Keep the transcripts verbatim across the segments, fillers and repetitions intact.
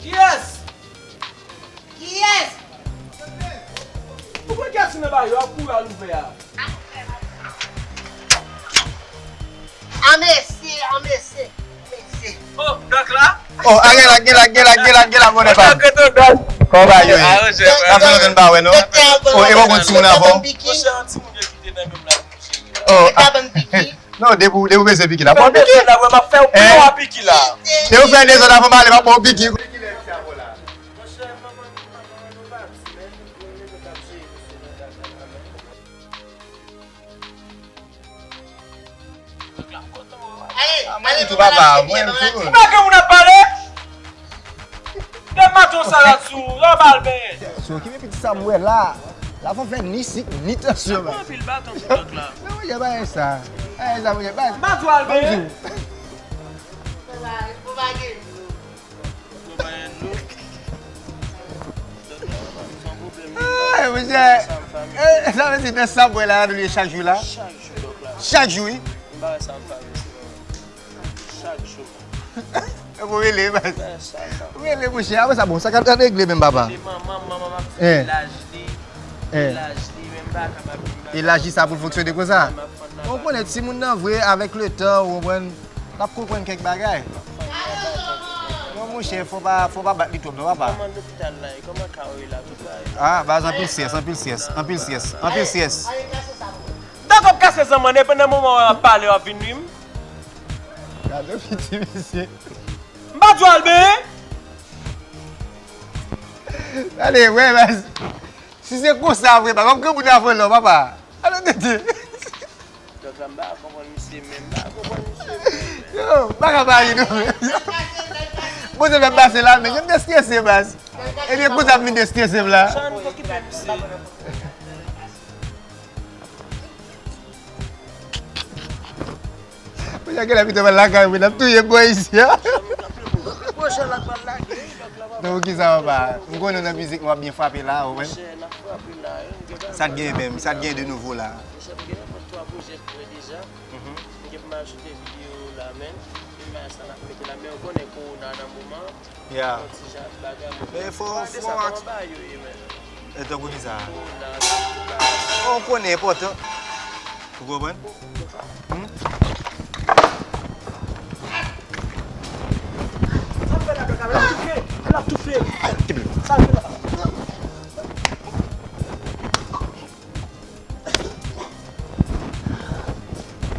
Kiyès? Kiyès? Ou pran kèt nan ba yo, ap kouri al ouvè a. An mesye, an mesye, mesye. Oh, dòk la? Oh, a gen la, gen la, gen la, gen la, gen la, bonè pa m. Kòman ba yo ye? Sa fè lontan n pa wè, non? Oh, e w konn timoun avan? Monchè, yon timoun yo kite nan menm la, monchè. Oh, ah. Non, depi w, depi w bezwen piki la, pran piki. Depi w fè dezòd avan m ale, m ap ba w piki. Ah, mwen tou, papa, mwen tou. Ou pa gen moun ap pale? De maton sa la sou, yo bal benyen. Se okipe piti sa m wè la. La fò fè ni sik, ni tansyon. Sa pran anpil baton pou dòk la. Men mwen, bagay sa. Bagay sa, mwen, bagay. Maton al benyen. Ay, monchè. Eh, sa vle di nan sa m wè la, nou ye chak jou la? Chak jou, dòk la. Chak jou, wi. M pa wè sa m pa wè, sinon. Chak jou. Ou rele, baz. Ou rele, monchè. Apre sa, bon, sa ka regle menm, papa. Rele manman, manman m ap di laj li. Laj li, men m pa kapab. E laj li sa pou l fonksyone konsa? Ou konnen timoun nan vre, avèk le tan, ou konprann, l ap konprann kèk bagay. Non, monchè, fò pa, fò pa bat li twòp, non, papa. Kòman lopital la ye? Kòman ka w ye la? Tout bagay. Ah, baz, anpil syès, anpil syès, anpil syès, anpil syès. Dakò, kase zanmann, epi nan moman w ap pale, w ap vin nwi m. Gade piti misye. M pa di w al benyen. Gade, wè, baz. Si se konsa vre, pa konn moun avan lò, papa. Alò, tete. Dòk la, m pa konprann misye menm, m pa konprann misye menm. Yo, m pa ka pale non. Bon, se fè m pase la, men jan m te strese, baz. Ebyen, konsa m vin te strese m la. Jan nou okipe misye. Mwen, gen la pito pral lakay mwen, n ap touye m bò isi a. Non, poukisa papa? M konnen w nan mizik, w ap byen frape la, ou menm. Sa t gen menm, sa t gen de nouvo la? Monchè, m gen nenpòt twa pwojè prè deja. M gen pou m ajoute videyo la, men imaj sa n ap mete la, men ou konnen kowona nan moman. Ya. Men fò, fò ak. E tankou kisa? Ou konnen enpòtan. Ou konprann? Hmm? Sa fè la, la toufe, la toufe. Sa fè la.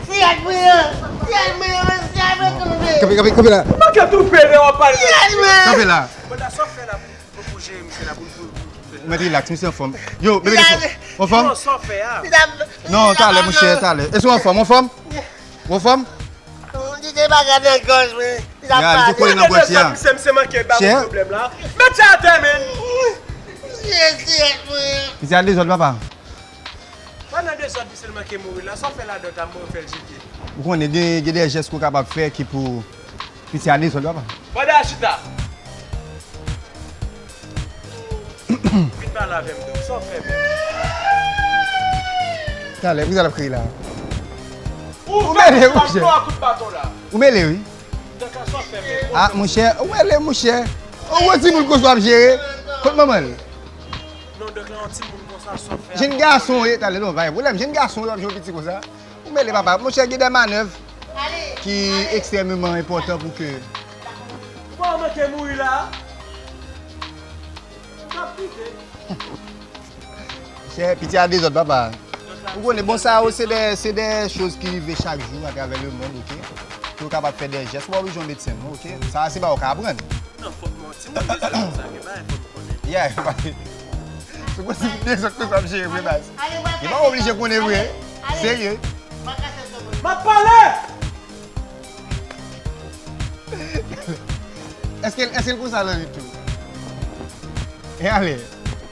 Siyaj mwen an! Siyaj mwen an! Siyaj mwen kanpe! Kanpe, kanpe, kanpe la! Manke toufe lè w ap pale de siyaj mwen! Kanpe la! Banda, sa w fè la pou, pou, pou jere misye la, pou, pou, pou, pou fè la? Mwen rilaks, misye anfòm. Yo, bebe, anfòm? Non, sa w fè a? Non, talè, monchè, talè. Èske w anfòm, anfòm? Ou anfòm? Yon ti bagay nan gòj mwen. Ya, li tou kole nan gòj li a. Misye, misye manke ba mwen pwoblèm la. Met sa atè, men. Misye a dezòd, papa. Pa nan dezòd, misye manke mouri la. Sa w fè ladan, ta mwen fè l jete. Ou konnen, gen, gen de jès ke w kapab fè ki pou piti a dezòd, papa. Banda chita. Vin pale avè m, dòk. Sa w fè menm? Talè, poukisa l ap kriye la? Ou mele, monchè. Ou mele, wi. Dòk la, sa w fè menm? Ah, monchè, ou mele, monchè. Ou wè timoun konsa w ap jere. Kot manman l? Non, dòk la, yon timoun konsa, sa w fè? Jenn gason, e, talè, non, pa gen pwoblèm. Jenn gason, w ap jwe piti konsa. Ou mele, papa. Monchè, gen de manèv ki ekstrèmeman enpòtan pou ke. Ou pa manke mouri la? M ap kite. Chè, piti a dezòd, papa. Ou konnen, bon, sa yo, se de, se de choz ki rive chak jou atravè lemonn, oke? Pou yo kapab fè de jès, ou pa oblije yon medsen, non, oke? Sa, se bagay ou ka aprann. Non, fòk mwen, timoun dezòd konsa, gen bagay fòk mwen konnen. Yeah, se posib dezòd konsa ap jere vre, baz. Li pa oblije konnen vre. Serye. M ap pale! Èske, èske l konsa nan li tou? E ale,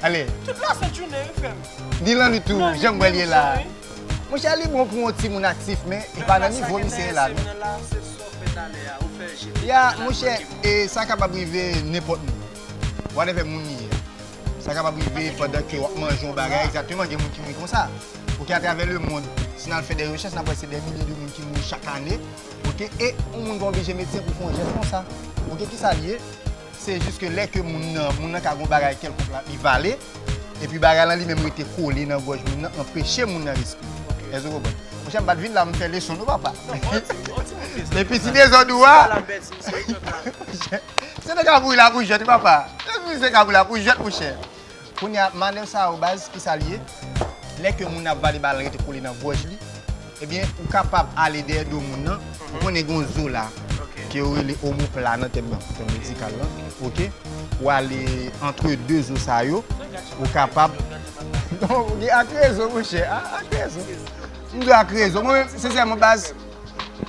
ale. Tout la sent jounen, wi, frè m. Ni lan li tou, jan m wè l ye la. Monchè, li bon pou yon timoun aktif, men e pa nan nivo misye ye la, non. Ya, monchè, e sa kapab rive nenpòt moun. Whatever moun li ye. Sa kapab rive pandan ke w ap manje yon bagay, egzakteman, gen moun ki mouri konsa. Oke, atravè lemonn, si n al fè de rechèch, n ap wè se de milye de moun ki mouri chak ane. Oke, e yon moun pa oblije medsen pou fè yon jès konsa. Oke, kisa l ye? Se jis ke lè ke moun nan, moun nan ka gen yon bagay kèlkonk la, li vale, epi bagay lan li menm rete kole nan gòj moun nan, anpeche moun nan respire. Èske w konprann? Monchè, m pa t vin la, m fè leson non, papa. Epi ti dezòd ou a. Se te kabouy la pou jwèt, wi, papa. Epi se kabouy la pou jwèt, monchè. Kounye a, manèv sa yo, baz, ki sa l ye? Lè ke moun ap vale, bagay lan rete kole nan gòj li, ebyen, ou kapab ale dèyè do moun nan. Ou konnen gen yon zo la, ke yo rele omopla nan tèm nan, tèm medikal lan. Oke? Ou ale antre de zo sa yo, ou kapab. Non, ou gen ak rezon, monchè. A, ak rezon. M di w ak rezon. Mwen menm, sensèman, baz,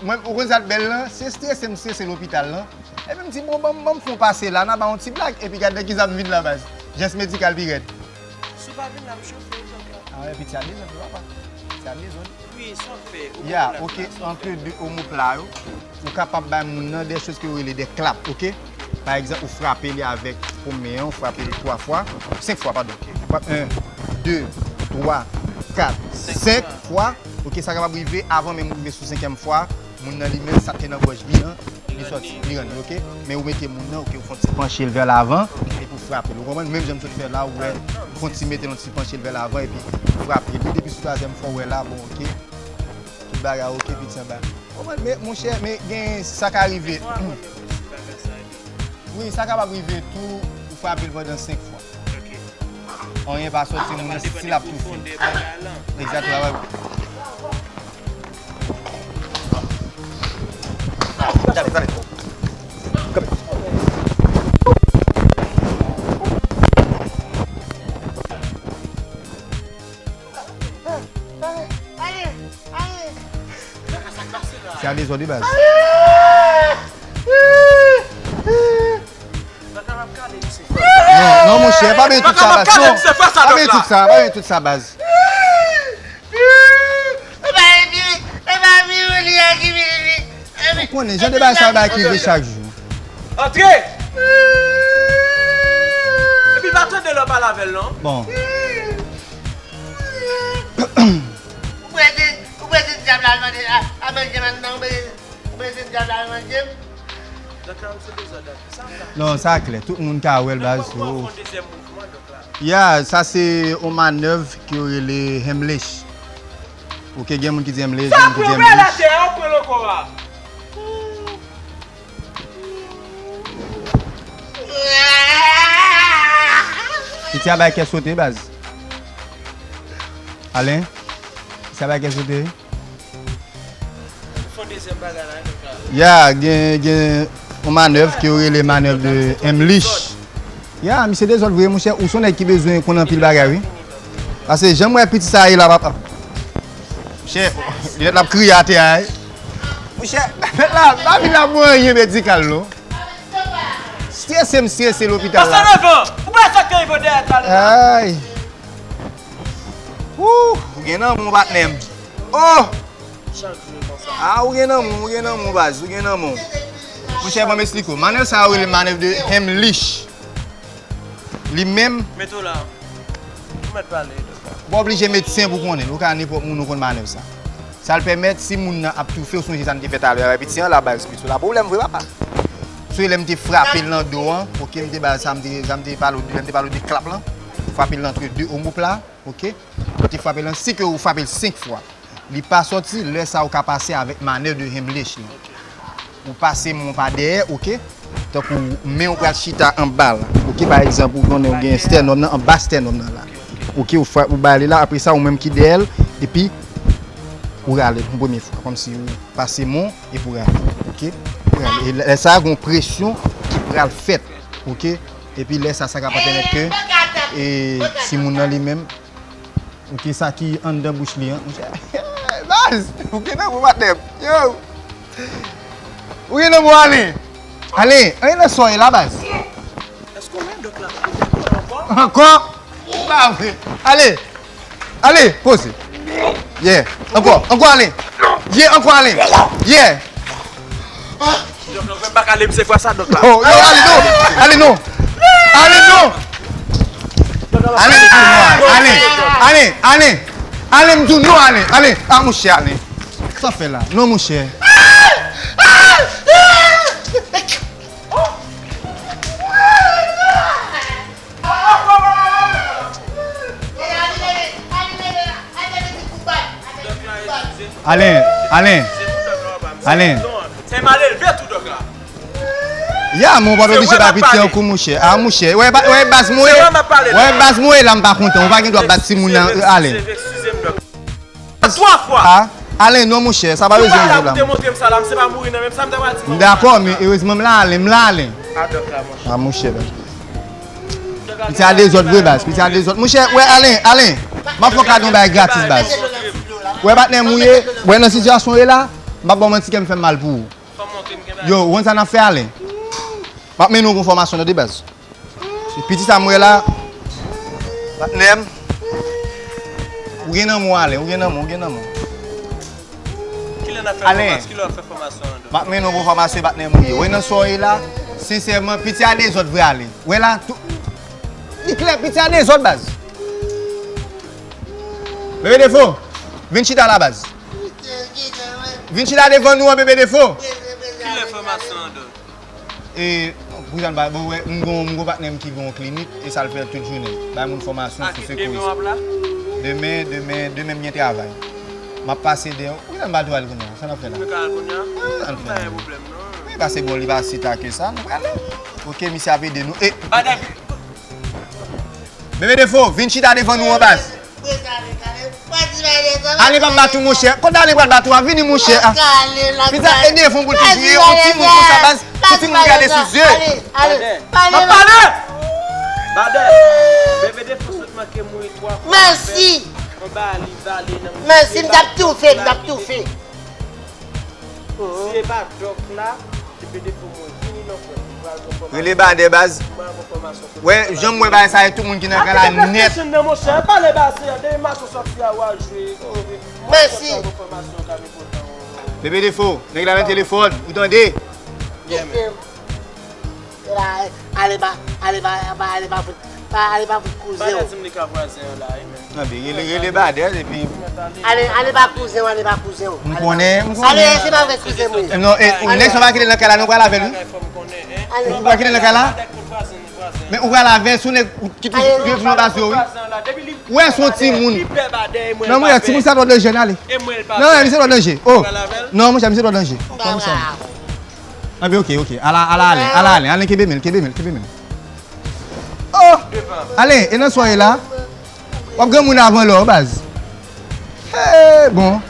mwen, ou konn sa k bèl lan? Se strese m strese lopital lan. Epi m di, bon, ban m, ban m fè yon pase la, n a ba yon ti blag. Epi gad nan ki sa m vin la, baz. Jès medikal pi rèd. Si w pa vin la, m chofe, doktè. A, epi ti a dezòd, papa. Ti a dezòd. Wi, sa w fè, ya, omopla, oke, sa w fè. Antre de omopla yo, ou kapab bay moun nan de choz ke yo rele de klap, oke? Pa egzanp, ou frape li avèk pon men an, ou frape li twa fwa, senk fwa, padon. Ou frape en, de, twa, kat, senk fwa, oke? Sa kapab rive avan menm ou rive sou senkyèm fwa, moun nan li menm, sa k te nan gòj li an, li sòti, li rann li, oke? Men ou mete moun nan, oke, ou fè yon ti panche l vè lavan, epi ou frape l. Ou konprann? Menm jan m sot fè la, ou wè, ou fè yon ti mete l, yon ti panche l vè lavan, epi ou frape li. Depi sou twazyèm fwa, ou wè la, bon, oke? Tout bagay oke, piti anba. Ou konprann? Men, monchè, men gen sa ka rive. Wi, sa kapab rive tou, ou frape l pandan senk fwa. Anyen pa sòti, moun nan stil ap toufe. Egzakteman. Se a dezòd wi baz. Non, non, monchè, pa benyen tout sa baz. Non. Pa benyen tout sa, pa benyen tout sa baz. Ou konnen, jan de bagay sa yo bagay ki rive chak jou. Antre! Epi pa tande lè w pale avè l non. Bon. Ou prese, ou prese dyab la al manje, a, a manje m anndan, ou prese, ou prese dyab la al manje m. Doktè, se dezòd, doktè. Sa m ka. Non, sa klè. Tout moun ka wè l baz. Donk, ou, ou fè yon dezyèm mouvman, doktè. Ya, sa se yon manèv ke yo rele Heimlich. Oke, gen moun ki di Heimlich, gen moun ki di Heimlich. Sa pou yo pran l atè a, ou pran l ankò a. Piti a bay kè sote, baz. Alen, piti a bay kè sote. Fè yon dezyèm bagay la, wi, doktè. Ya, gen, gen yon manèv ke yo rele manèv de Heimlich. Ya, misye dezòd vre, monchè, ou se yon nèg ki bezwen konn anpil bagay, wi. Paske jan m wè piti sa ye la, papa. Monchè, li mèt l ap kriye atè a, wi. Monchè, mèt la, pa vin la pou anyen medikal, non. Strese m strese lopital la. Pase devan! Ou pa sa k rive dèyè talè la? Ay. Wouh! Ou gen nan moun, patnè m. Oh! Chak jou e konsa. Ah, ou gen nan moun, ou gen nan moun, baz, ou gen nan moun. Monchè, ban m esplike w. Manèv sa yo rele manèv de Heimlich. Li menm. Mete w la. Ou mèt pale, doktè. Ou pa oblije medsen pou konnen l. Ou ka nenpòt moun ou konn manèv sa. Sa l pèmèt, si moun nan ap toufe, ou sonje sa n te fè talè avèk piti an, la baz, piti la pwoblèm vre, papa. Se lè m te frape l nan do an, oke, m te ba sa, m te, sa m te pale w de, lè m te pale w de klap lan. Frape l antre de omopla, oke. M te frape l, si ke ou frape l senk fwa. Li pa sòti, lè sa ou ka pase avèk manèv de Heimlich lan. Ou pase men w pa dèyè, oke? Tankou men w pral chita anba la. Oke, pa egzanp, ou konnen ou gen stènòm nan, anba stènòm nan la. Oke, ou frape, ou ba li la, apre sa, ou menm ki dèyè l, epi ou rale l yon premye fwa, kòmsi ou pase men w epi ou rale, oke? Ou rale. E lè sa, gen yon presyon ki pral fèt, oke? Epi lè sa, sa ka pèmèt ke, e, timoun nan li menm, Ou ki sa ki anndan bouch li an, monchè. Baz, ou gen nan mwen, patnè m. Yo. Ou gen nan mwen, Alen. Alen, anyen nan sa w ye la, baz. Èske w wè dòk la ankò? Ankò? Pa vre. Ale. Ale, poze. Yeah. Ankò, ankò, Alen. Yeah, ankò, Alen. Yeah. Dòk la, ou fè m pa kale m se fwa sa, dòk la. Oh, yo, ale non. Ale non. Ale non. Ale m di w non, ale. Ale, ale. Ale m di w non, ale. Ale. Ah, monchè, ale. Sa fè la? Non, monchè. Oh! Alen. Alen. Se mal elve tou dòk la. Ya, men w pa t oblije bay piti an kou, mouchè. A, mouchè. Wè, ba- wè, baz mwen. Wè, baz mwen la, m pa kontan. Ou pa gen dwa bat timoun nan, Alen. Twa fwa. A, Alen, non, mouchè. Sa pa bezwen rive la. Te montre m sa la, m se pa mouri nan menm sa m ta pral di. M dakò, men erezman m la, Alen. M la, Alen. A dòk la, monchè. A, mouchè, baz. Piti a dezòd vre, baz. Piti a dezòd. Mouchè, wè, Alen, Alen. M ap fè w kado yon bagay gratis, baz. Wè, patnè m ou ye. Wè, nan sitiyasyon w ye la, m ap ba w manti, kè m fè m mal pou ou. Yo, ou konn sa n ap fè, Alen? M ap mennen w gon fòmasyon, tande, baz. Se piti sa m wè la. Patnè m. Ou gen nan men w, Alen. Ou gen nan men w, ou gen nan men w. Kilè n ap fè fòmasyon? Kilè w ap fè fòmasyon an? M ap mennen w gon fòmasyon, patnè m ou ye. Ou wè nan sa w ye la, sensèman, piti a dezòd vre, Alen. Ou wè la, tou. Li klè, piti a dezòd, baz. Bebe Defo, vin chita la, baz. Vin chita devan nou an, Bebe Defo. Kilè fòmasyon an, dòk? E, pou jan ba, bon, wè, m gon, m gon patnè m ki gon klinik, e sa l fè tout jounen. Bay moun fòmasyon sou sekouris. Demen w ap la? Demen, demen, demen m gen travay. M ap pase dèyè. Pou jan ba tou al kounye a? Sa n ap fè la? Mwen ka al kounye a? An fè. Pa gen pwoblèm, non. Wi, pase bon, li pa si ta ke sa. Nou prale. Ok, misye ap ede nou. E, Bebe Defo, vin chita devan nou an, baz. Alen p ap bat ou, monchè. Kote Alen pral bat ou a? Vini, monchè. Pita, e devan pou l toujou ye. Yon timoun konsa, baz. Yon timoun gade sou zye. M ap pale! Badè, Bebe Defo sot manke mouri twa fwa. Mèsi! Mèsi, m t ap toufe, m t ap toufe. Si e pa dòk la, Bebe Defo mwen vini nan frè m, m pral gon fòmasyon. Rele Badè, baz. M pral gon fòmasyon. Wè, jan m wè bagay sa, e tout moun ki nan kay la nèt. Nan monchè, pale baz, depi mache sòti a w al jwe. Mèsi. Bebe Defo, nèg la nan telefòn, ou tande? Ale ba, ale ba, ale ba, ale ba fout, ale ba fout kouzen w. Nan bi, rele, rele Badè, epi. Ale, ale ba kouzen w, ale ba kouzen w. M konnen, m konnen. Ale, se pa vre kouzen mwen. Non, e, ou nèg sa pa kite nan kay la, nou pral avè l, wi. Ou pa kite nan kay la? Men ou pral avè l, sou nèg ki toujou nan baz yo, wi. Ou wè, se yon timoun. Non, mwen, timoun sa twò danje, ale. Non, misye twò danje. Oh. Non, monchè, misye twò danje. Anben, ok, ok. Ala, ala, Alen, ala, Alen, Alen, kenbe men, kenbe men, kenbe men. Oh! Alen, e nan sa w ye la? W ap granmoun avan lè w, baz. Hey, bon.